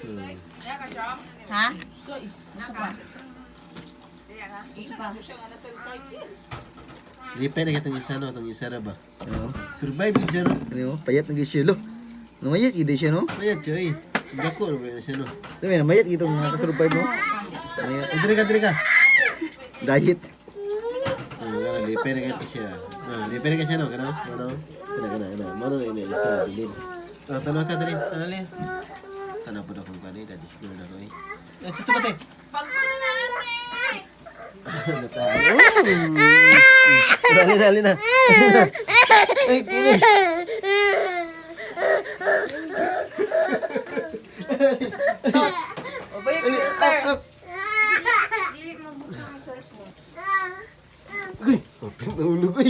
Ha? Gusto pa. Gusto pa. Lipay na katong isa no, atong isa ra ba? Ano? Survive yun dyan no. Ano? Payat na siya lo. Namayat gid siya no. Payat siya eh. Dako na ba yun siya no? Dami namayat gid tong nakasurvive no. Namayat. Eh, dire ka, dire ka. Diet. Oh, kana lipay na kayo siya. Ah, lipay na ka siya no, kana? Ano? Kana kana kana. Mano na ina isa bilin. Ah, tanaw ka diri. Tanaw li. Tanaw po na kung kani, dati siguro na ko eh. Eh, tuto ka te. Pagpuno na ate! Dali, dali na. Ay, kini. Obay, Up, filter. up. Uy, open na ulo ko.